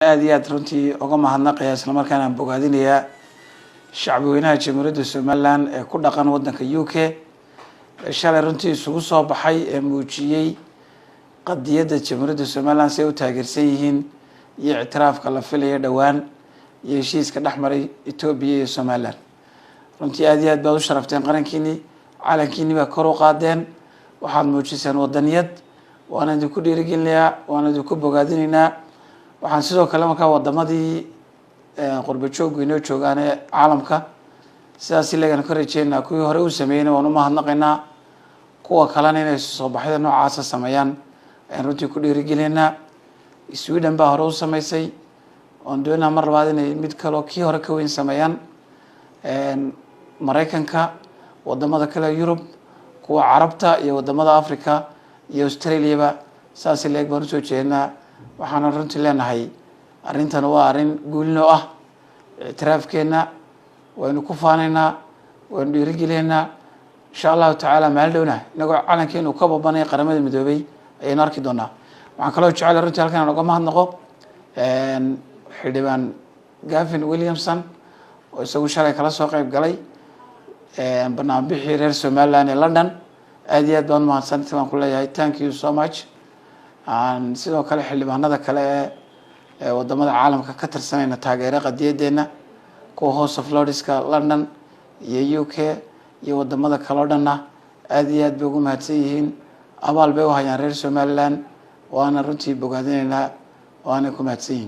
Aad iyo aad runtii uga mahadnaqaya, islamarkaana aan bogaadinayaa shacbi weynaha Jamhuuriyadda Somaliland ee ku dhaqan waddanka UK ee shalay runtii isugu soo baxay ee muujiyey qadiyadda Jamhuuriyadda Somaliland si ay u taageersan yihiin iyo ictiraafka la filaya dhowaan iyo heshiiska dhex maray Etoobiya iyo Somaliland. Runtii aad iyo aad baad u sharafteen qarankiinii, calankiinii baa kor u qaadeen, waxaad muujiseen wadaniyad. Waana idinku dhiirigelinayaa, waana idinku bogaadinaynaa. Waxaan sidoo kale markaa wadamadii qurba jooggu inoo joogaan ee caalamka sidaas ileegana ka rajeynaa. Kuwii hore u sameeyeyna waan u mahadnaqaynaa, kuwa kalena inay soo baxyada noocaasa sameeyaan ayaan runtii ku dhiirigelinaynaa. Sweden baa hore u sameysay, oon doonaa mar labaad inay mid kaloo kii hore ka weyn sameeyaan. Maraykanka, wadamada kale Yurub, kuwa Carabta iyo wadamada Africa iyo Australiaba saas leeg baan usoo jeednaa. Waxaana runtii leenahay arrintan waa arrin guulnoo ah ictiraafkeenna, waynu ku faanaynaa, waynu dhiirigelinaynaa. Insha Allahu tacaala maalin dhowna inagoo calankeenu ka babanaya Qaramada Midoobay ayaynu arki doonaa. Waxaan kaloo jecela runtii halkan aan uga mahadnaqo Xildhibaan Gavin Williamson oo isagu shalay kala soo qeyb galay banaanbixii reer Somaliland ee London. Aad iyo aad baan umahadsanta baan ku leeyahay, thank you so much. Sidoo kale xildhibaanada kale ee wadamada caalamka ka tirsanayna taageera qadiyadeena, kuwa House of Lordska London iyo UK iyo wadamada kale o dhanna, aad iyo aad bay ugu mahadsan yihiin. Abaal bay u hayaan reer Somaliland, waana runtii bogaadinaynaa, waanay ku mahadsan yihiin.